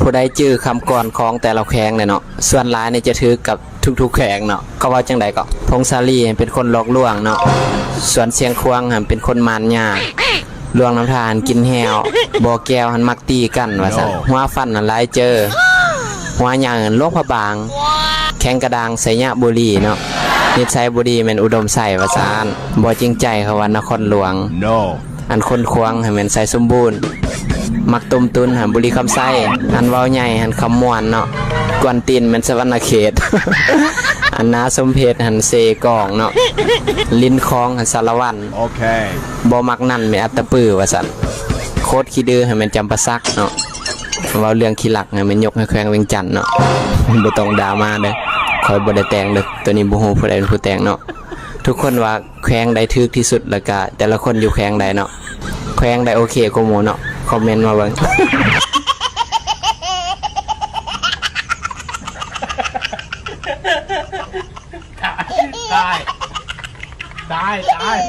ຜູ້ໃດຈື່ຄຳກອນຂອງແຕ່ລະແຂວງແດ່ເນາະ? ສ່ວນຫຼາຍນີ້ຈະຖືກກັບທຸກໆແຂວງເນາະ. ເຂົາເວົ້າຈັ່ງໃດເກາະ? ຜົ້ງສາລີຫັ້ນເປັນຄົນຫຼອກລວງເນາະ, ສວນຊຽງຂວາງຫັ້ນເປັນຄົນມານຍາ, ຫຼວງນ້ຳທາຫັ້ນກິນແຮ້ວ, ບໍ່ແກ້ວຫັ້ນມັກຕີກັນວ່າຊັ້ນ, ຫົວຟັນຫັ້ນຫຼາຍເຈີ, ຫົວຍາງຫັ້ນຫຼວງພະບາງ, ແຂງກະດ້າງໄຊຍະບູລີເນາະ, ນິດໄສບໍ່ດີແມ່ນອຸດົມໄຊວ່າຊັ້ນ, ບໍ່ຈິງໃຈເຂົາວ່ານະຄອນຫຼວງ. ອັນຄົນຂວາງຫັ້ນແມ່ນໄຊສົມບູນ, ມັກຕົ້ມຕຸນຫັ້ນບຸລີຄຳໄຊ, ອັນເວົ້າໃຫຍ່ຫັ້ນຄຳມ່ວນເນາະ, ກວນຕີນແມ່ນສະຫວັນນະເຂດ, ອັນໜ້າສົມເພດຫັ້ນເຊກອງເນາະ, ລິນຄອງຫັ້ນສາລະວັນ, ໂອເຄ ບໍ່ມັກນັ້ນແມ່ນອັດຕະປືວ່າຊັ້ນ, ໂຄດຂີ້ດື້ຫັ້ນແມ່ນຈຳປາສັກເນາະ, ເວົ້າເລື່ອງຂີ້ລັກຫັ້ນແມ່ນຍົກໃຫ້ແຂວງວຽງຈັນເນາະ. ບໍ່ຕ້ອງດຣາມາເດີ້, ຂ້ອຍບໍ່ໄດ້ແຕ່ງເດີ້, ໂຕນີ້ບໍ່ຮູ້ຜູ້ໃດເປັນຜູ້ແຕ່ງເນາະ. ທຸກຄົນວ່າ ແຂວງໃດຖືກທີ່ສຸດ ແລ້ວກະແຕ່ລະຄົນຢູ່ແຂວງໃດເນາະ, ແຂວງໃດໂອເຄກວ່າໝູ່ເນາະ, ຄອມເມັນມາເບິ່ງ. ຕາຍ ຕາຍ ຕາຍ ຕາຍ.